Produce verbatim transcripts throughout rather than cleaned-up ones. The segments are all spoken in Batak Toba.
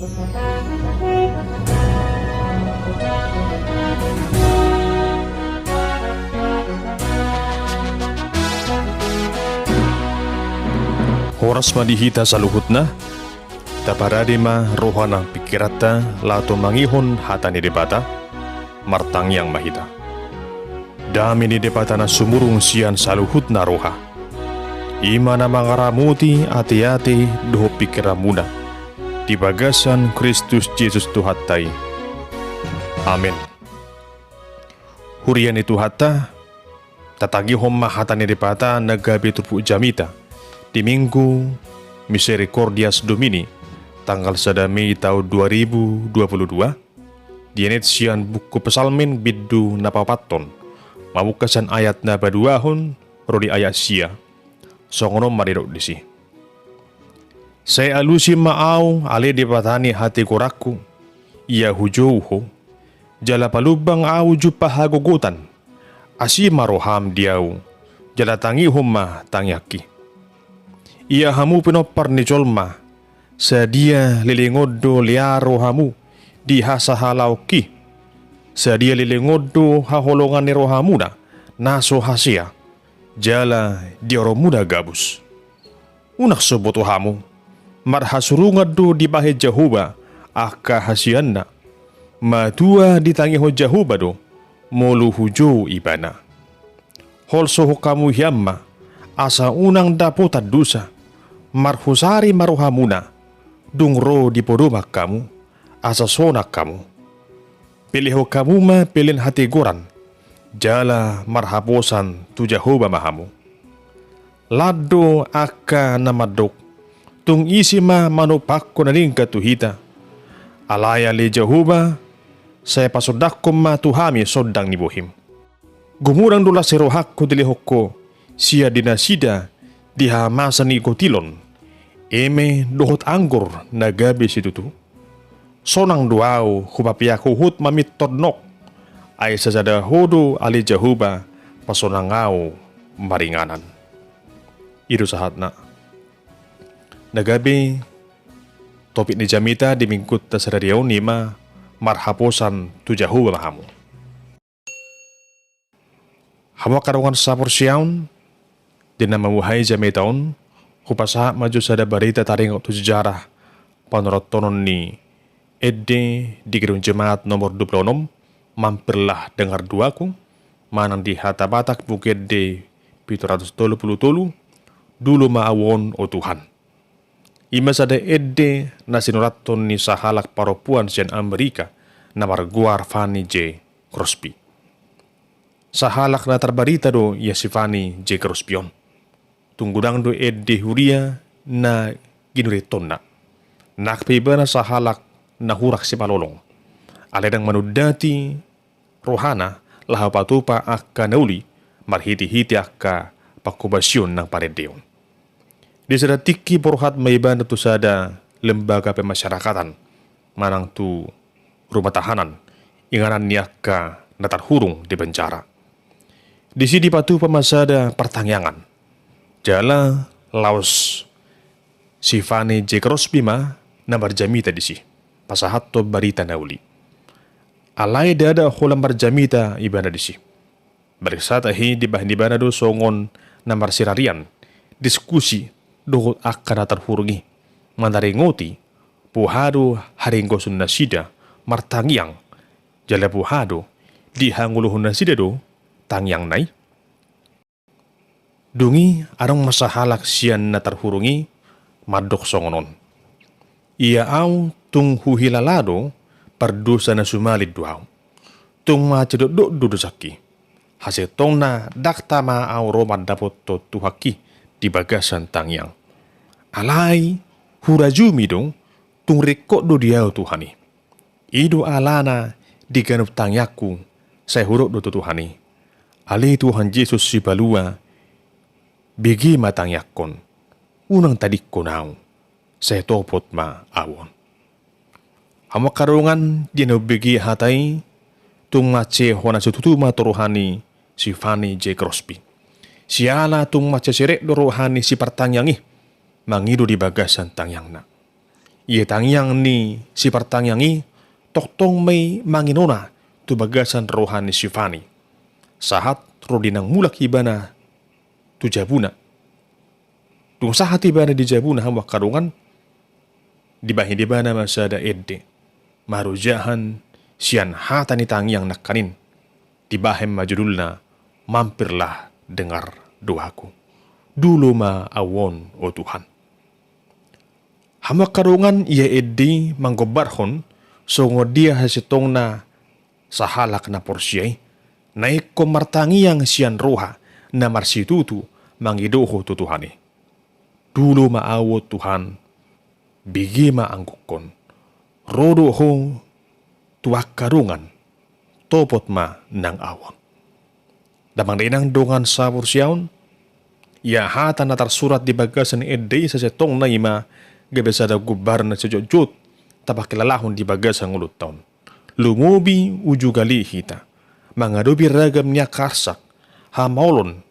Horas ma di hita saluhutna. Taparade ma roha nang pingkiranta laho tumangihon hata ni Debata. Martangiang ma hita. Dame ni Debata na sumurung sian saluhutna roha, i ma na mangaramoti ateate dohot pingkiranmuna di bagasan Kristus Jesus Tuhanta i. Amen. Huria ni Tuhanta, tatangihon ma hata ni Debata na gabe turpuk jamita di Minggu Misericordias Domini, tanggal sada Mei taon dua ribu dua puluh dua, dienet sian buku Psalmen bindu na paopathon, mamungka sian ayat na paduahon ro di ayat sia. Songon on ma didok disi: Sai alusi ma ahu ale Debata ni hatigoranku, ia hujou Ho, jala palumbang ahu jumpa hagogotan. Asi ma roham di ahu, jala tangihon ma tangiangki. Ia hamu pinompar ni jolma, sadia leleng on do lean rohamu di hasahalaonki? Sadia leleng on do haholongan ni rohamuna na so hasea, jala dioromuna gabus? Unang so boto hamu, marhasurungan do dibahen Jahowa angka haseanna. Matua ditangihon Jahowa do, molo hujou Ibana. Holsohon hamu hian ma, asa unang dapotan dosa. Marhusari ma rohamuna, dung ro di podoman hamu, asa sonang hamu. Pelehon hamu ma pelean hatigoran, jala marhaposan tu Jahowa ma hamu. Lan do angka na mandok: Tung ise ma manompakkon na denggan tu hita? Alai ale Jahowa, sai pasondangkon ma tu hami sondang ni bohim. Gumodang do las ni rohangku dilehon Ho sian di nasida di hamamasa ni gotilon, eme dohot anggur na gabe situtu. Sonang do ahu hupapeak huhut mamintor nok, ai sasada Ho do ale Jahowa pasonang ahu maringanan. I do sahatna. Na gabe topik ni jamita di Minggunta sadari on i ma: Marhaposan tu Jahowa ma hamu. Hamu angka dongan saporseaon, di na mamungka jamita on, hupasahat ma jo sada barita taringot tu sejarah panortonon ni ende di Gedung Jemaat nomor dua puluh enam, Mampirlah Dengar Doaku, manang di hata Batak buku ende pitu ratus tolu puluh tolu, Dulu ma ahu on, o Tuhan. I ma sada ende na sinurathon ni sahalak parompuan sian Amerika na margoar Fanny J Crosby. Sahalak na tarbarita do ia si Fanny J Crosby on. Tung godang do ende huria na ginurithonna. Nang pe ibana sahalak na hurang simalolong. Alai ndang manundati rohana laho patupa angka na uli marhitehite angka panghobasion nang parendeon. Di sada tingki borhat ma ibana tu sada lembaga pemasyarakatan manang tu rumah tahanan, inganan ni angka na tarhurung di penjara. Disi dipatupa ma sada partangiangan. Jala laos si Fanny J Crosby ma na marjamita disi, pasahathon barita na uli. Alai ndada holan marjamita ibana disi. Marsiksa tahi dibahen ibana do songon na marsirarian, diskusi dohot angka na tarhurung i, manaringoti boha do haringgoson nasida martangiang, jala boha do dihangoluhon nasida do tangiangna i. Dung i adong ma sahalak sian na tarhurung i mandok songon on: Ia ahu tung huhilala do pardosa na sumalin do ahu. Tung mansai dokdok do dosangki. Hasintongna ndang tama ahu ro mandapothon Tuhanki di bagasan tangiang. Alai hurajumi do tung ringkot do di ahu Tuhan i. I do alana di ganup tangiangku sai hudok do tu Tuhan i: Ale Tuhan Jesus Sipalua, bege ma tangiangkon, unang tadingkon ahu, sai topot ma ahu on. Hamu angka dongan, di na umbege hata i, tung mansai hona situtu ma tu roha ni si Fanny J Crosby. Siala tung mansai serep do roha ni sipartangiang i mangido di bagasan tangiangna. Ia tangiang ni sipartangiang i tongtong ma i manginona tu bagasan roha ni siufani. Sahat ro di naung mulak ibana tu jabuna. Dung sahat ibana di jabuna, hamu angka dongan, dibahen ibana ma sada ende marojahan sian hata ni tangiang nangkaning. Dibahen ma judulna Mampirlah, dengar doaku. Dulo ma au on, o Tuhan. Hamu angka dongan, ia ende i manggombarhon songon dia hasintongna sahalak na porsea i, na ingkon martangiang sian roha na marsitutu mangidohon tu Tuhan i. Dulo ma au on, Tuhan, bege ma anggongkon. Ro do Ho tu angka dongan, topot ma nang au on. Damang dainang dongan saporseaon, ia hata na tarsurat di bagasan ende i sasintongna i ma gabe sada gombar na sijotjot tapangkilalahon di bagasan ngolunta on. Lumobi uju gale hita mangadopi ragam ni angka arsak, hamaolon,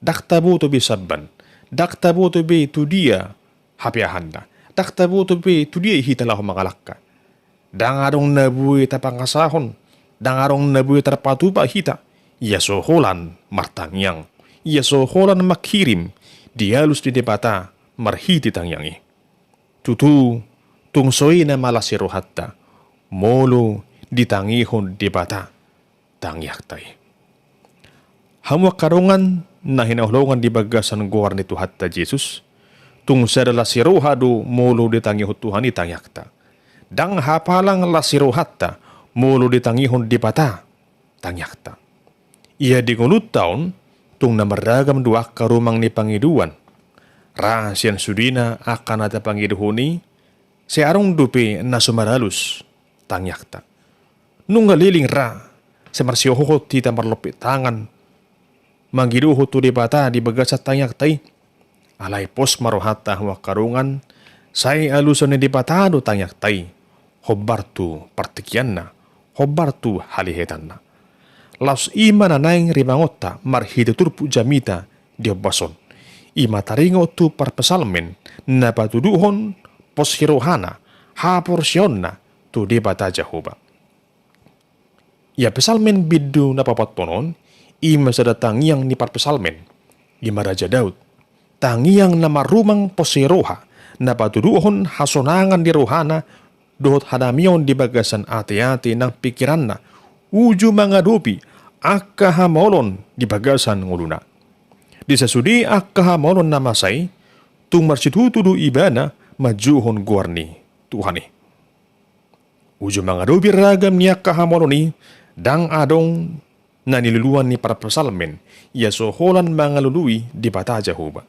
ndang taboto be samban, ndang taboto be tu dia hapeahanna, ndang taboto be tu dia hita laho mangalangka. Ndang adong na boi tapangasahon, ndang adong na boi tarpatupa hita, ia so holan martangiang, ia so holan manghirim di alus ni Debata marhite tangiang i. Tutu, tung so i nama las ni rohanta molo ditangihon Debata tangiangta i. Hamu angka dongan na hinaholongan di bagasan goar ni Tuhanta Jesus, tung sada las ni roha do molo ditangihon Tuhan i tangiangta. Ndang hapalang las ni rohanta molo ditangihon Debata tangiangta. Ia di ngolunta on, tung na marragam do angka rumang ni pangidoan. Ra sian sudena angka na tapangidohon i, sai adong dope na so maralus tangiangta. Nunga leleng ra, sai marsihohot hita marlompit tangan mangidohon tu Debata di bagasan tangiangta i. Alai pos ma rohanta, hamu angka dongan, sai alusan ni Debata do tangiangta i hombar tu partingkianna, hombar tu halihetanna. Laos i ma na naeng rimangonta marhite turpuk jamita di ombas on. I ma taringot tu parpsalmen na patuduhon pos ni rohana, haporseaonna tu Debata Jahowa. Ia psalmen bindu na paopathon on, i ma sada tangiang ni parpsalmen, i ma Raja Daud. Tangiang na marrumang pos ni roha, na patuduhon hasonangan ni rohana dohot hadamion di bagasan ateate nang pingkiranna, uju mangadopi angka hamaolon di bagasan ngoluna. Di sasude angka hamaolon na masa i, tung marsitutu do ibana manjouhon goar ni Tuhan i. Uju mangadopi ragam ni angka hamaolon i, ndang adong na niluluan ni parpsalmen, ia so holan mangalului Debata Jahowa.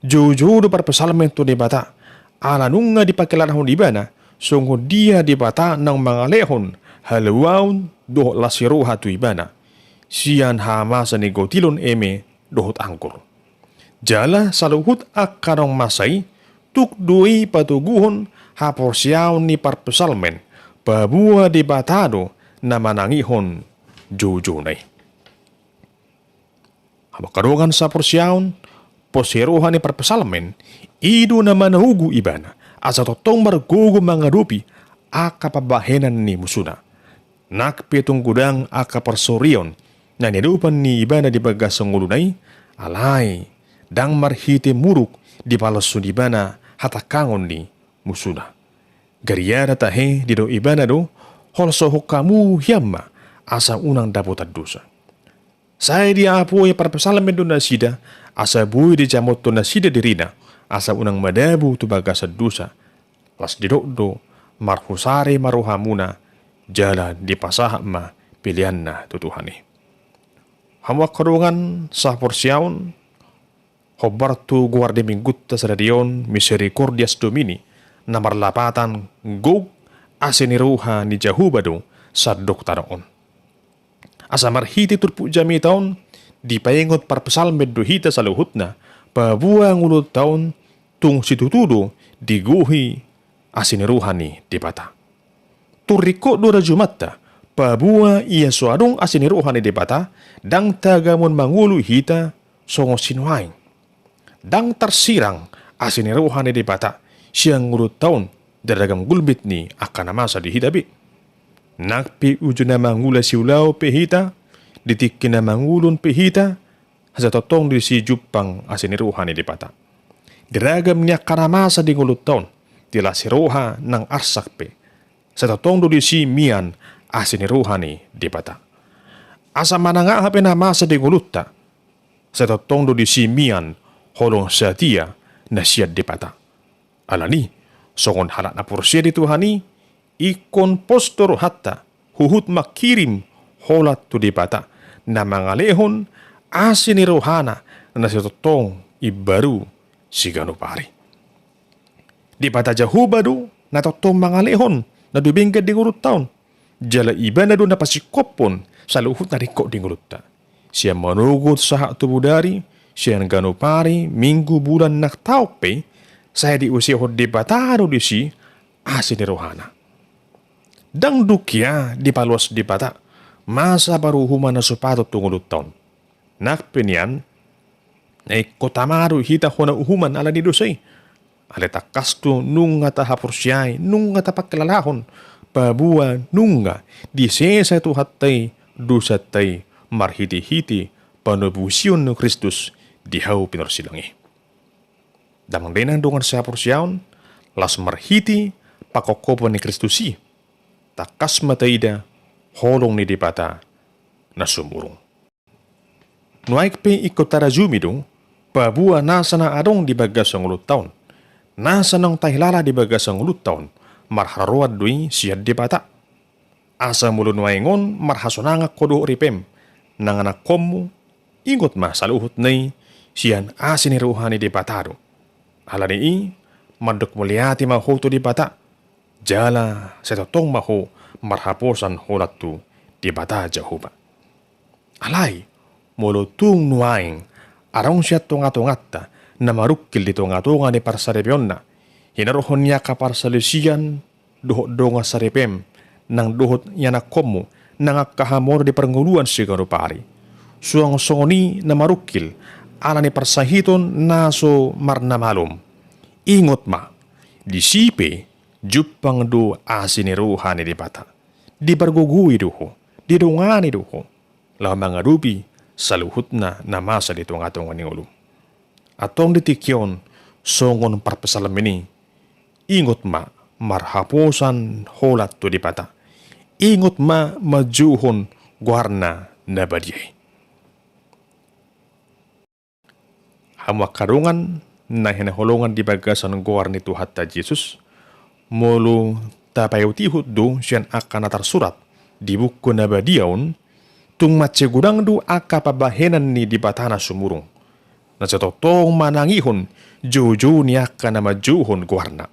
Joujou do parpsalmen tu Debata, ala nunga dipangkilalahon ibana songon dia Debata naung mangalehon haluaon dohot las ni roha tu ibana, sian hamamasa ni gotilon eme dohot anggur. Jala saluhut angka naung masa i, tuk do i patoguhon haporseaon ni parpsalmen, paboa Debata do na manangihon joujouna i. Hamu angka dongan saporseaon, pos ni roha ni parpsalmen, i do na manogu ibana asa tongtong margogo mangadopi angka pambahenan ni musuna. Nang pe tung godang angka parsorion na niadopan ni ibana di bagasan ngoluna i, alai ndang marhite muruk dipalashon ibana hatangkangon ni musuna. Gariada tahe didok ibana do, holsohon hamu hian ma asa unang dapotan dosa. Sai diapoi parpsalmen do nasida, asa boi dijamothon nasida dirina, asa unang madabu tu bagasan dosa. Laos didok do, marhusari ma rohamuna, jala dipasahat ma peleanna tu Tuhan i. Hamu angka dongan sahaporseaon, hombar tu goar ni Minggunta sadari on, Misericordias Domini, na marlapatan gok asi ni roha ni Jahowa do sandok tano on. Asa marhite turpuk jamita on, dipaingot parpsalmen do hita saluhutna, paboa ngolunta on tung situtu do digohi asi ni roha ni Debata. Tung ringkot do rajumanta, paboa ia so adong asi ni roha ni Debata, ndang tagamon mangolu hita songon sinuaeng. Ndang tarsirang asi ni roha ni Debata sian ngolunta on, di ragam gulmit ni angka na masa di hita be. Nang pe uju na mangula siulaon pe hita, di tingki na mangulon pe hita, sai tongtong do disi jumpang asi ni roha ni Debata. Di ragam ni angka na masa di ngolunta on, di las ni roha nang arsak pe, sai tongtong do disi mian asi ni roha ni Debata. Asa manang aha pe na masa di ngolunta, sai tongtong do disi mian holong satia na sian Debata. Alani, songon halak na porsea di Tuhan i, ingkon pos do rohanta huhut mangkirim holan tu Debata, na mangalehon asi ni rohana na sai tongtong imbaru siganup ari. Debata Jahowa do na tongtong mangalehon na dumenggan di ngolunta on. Jala Ibana do na pasingkophon saluhut na ringkot di ngolunta. Sian manogot sahat tu bodari, sian ganup ari, minggu, bulan nang taon pe, sai diusehon Debata do disi asi ni rohana. Ndang dung hea dipaloas Debata masa paruhuman na so patut tu ngolunta on. Nang pe nian, na ingkon tama do hita hona uhuman ala ni dosa i. Alai tangkas do nunga tahaporseai, nunga tapangkilalahon, paboa nunga disesa Tuhanta i dosanta i marhitehite panobusion ni Kristus di hau pinorsilang i. Damang dainang dongan sahaporseaon, laos marhite pangkophopon ni Kristus i, tangkas ma taida holong ni Debata na sumurung. Nuaeng pe ingkon tarajumi do, paboa nasa na adong di bagasan ngolunta on, nasa naung tahilala di bagasan ngolunta on, marharoroan do i sian Debata. Asa molo nuaeng on marhasonangan ho dohot ripem, nang anakhonmu, ingot ma saluhutna i sian asi ni roha ni Debata do. Alani i, mandok mauliate ma ho tu Debata, jala sai tongtong ma ho marhaposan holan tu Debata Jahowa. Alai, molo tung nuaeng adong sian tongatonganta na marungkil di tongatonga ni parsaripeonna, hinorhon ni angka parsalisian dohot dongan saripem, nang dohot ianakhonmu, nang angka hamoraon di parngoluan siganup ari. Suang songon i na marungkil ala ni parsahiton na so marnamalum. Ingot ma, disi pe jumpang do asi ni roha ni Debata. Dipargogoi do ho, didongani do ho, laho mangadopi saluhutna na masa di tongatonga ni ngolum. Antong di tingki on, songon parpsalmen i, ingot ma marhaposan holan tu Debata. Ingot ma manjouhon goarna na badia i. Hamu angka dongan na hinaholongan di bagasan goar ni Tuhanta Jesus, molo tapaihutihut do sian angka na tarsurat di buku na badia on, tung mansai godang do angka pambahenan ni Debata na sumurung, na sai tongtong manangihon joujou ni angka na manjouhon goarna.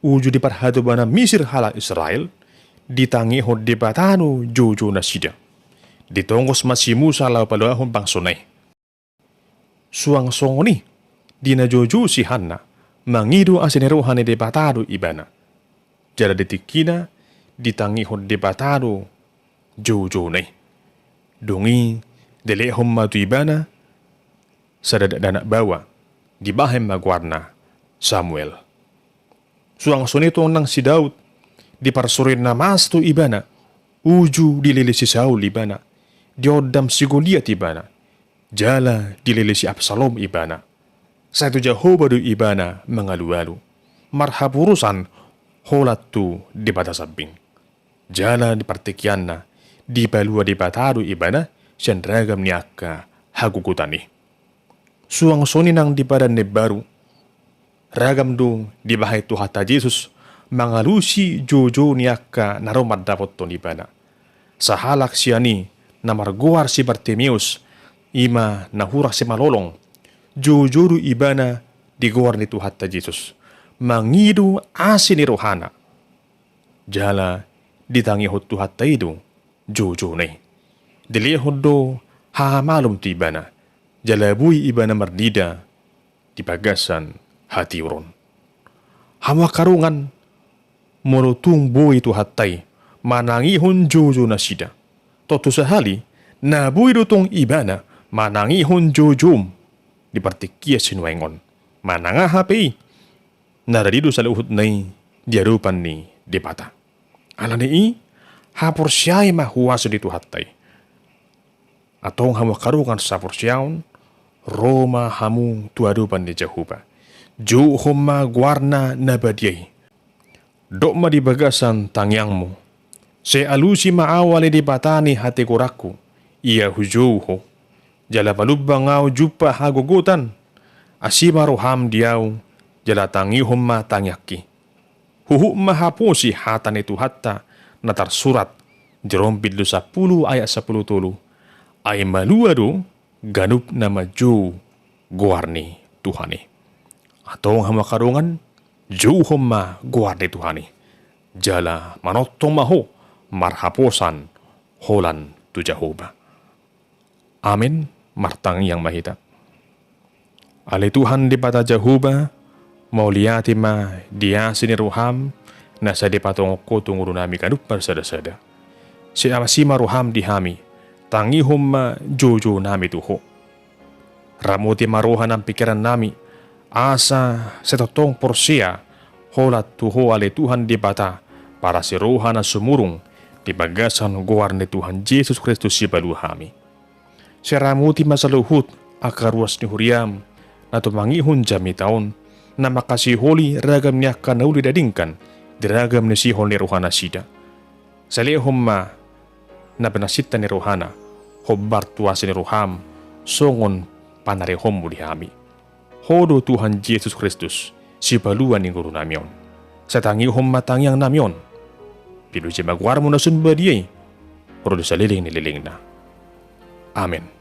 Uju di parhatobanan Misir halak Israel, ditangihon Debata do joujou nasida. Ditongos ma si Musa laho paluahon bangsona i. Suang songon i, di na joujou si Hanna, mangido asi ni roha ni Debata do ibana. Jala di tingkina, ditangihon Debata do joujouna i. Dung i, dilehon ma tu ibana sada dakdanak baoa, dibahen ma goarna Samuel. Suang songon i tong nang si Daud, diparsuroi na masa tu ibana, uju dilili si Saul ibana, diondam si Goliat ibana, jala dilili si Absalom ibana. Sai tu Jahowa do ibana mangalualu, marhaposan holan tu Debata sambing. Jala di partingkianna, dipalua Debata do ibana sian ragam ni angka hagogotan i. Suang songon i nang di Padan na Imbaru, ragam do dibahen Tuhanta Jesus mangalusi joujou ni angka na ro mandapothon ibana. Sahalak sian i na margoar si Bartimeus, i ma na hurang simalolong, joujou do ibana di goar ni Tuhanta Jesus, mangido asi ni rohana. Jala ditangihon Tuhanta i do joujouna i. Dilehon do haha malum tu ibana, jala boi ibana marnida di bagasan hatiuron. Hamu angka dongan, molo tung boi Tuhanta i manangihon joujou nasida, tontu sahali na boi do tong ibana manangihon joujoum di partingkian sinuaeng on. Manang aha pe i, na radi do saluhutna i di adopan ni Debata. Alani i, haporseai ma huaso ni Tuhanta i. Antong hamu angka dongan sahaporseaon, ro ma hamu tu adopan ni Jahowa. Jouhon ma goarna na badia i. Dok ma di bagasan tangiangmu: Sai alusi ma ahu ale Debata ni hatigoranku, ia hujou ho. Jala palumbang ahu jumpa hagogotan. Asi ma roham di ahu, jala tangihon ma tangiangki. Huhut ma haposi hata ni Tuhanta na tarsurat di Rom bindu sampulu ayat sampulu tolu: Ai malua do ganup na manjou goar ni Tuhan i. Antong hamu angka dongan, jouhon ma goar ni Tuhan i. Jala manongtong ma ho marhaposan holan tu Jahowa. Amen. Martangiang ma hita. Ale Tuhan Debata Jahowa, mauliate ma di asi ni roham na sai dipatongon ho tu ngolunami ganup marsadasada. Sai asi ma roham di hami, tangihon ma joujou nami tu ho. Ramoti ma roha nang pingkiran nami, asa sai tongtong porsea holan tu ho ale Tuhan Debata, parasi roha na sumurung di bagasan goar ni Tuhan Jesus Kristus Sipalua hami. Sai ramoti ma saluhut angka ruas ni huriam na tumangihon jamita on, na mangkasiholi ragam ni angka na uli didadingkan di ragam ni sihol ni rohanasida. Sai lehon ma na pinasinta ni rohana hombar tu asi ni roham songon panarehonmu di hami. Ho do Tuhan Jesus Kristus, Sipalua ni ngolunami on. Sai tangihon ma tangiangnami on. Pinuji ma goarmu na sun badia i, ro di saleleng ni lelengna. Amen.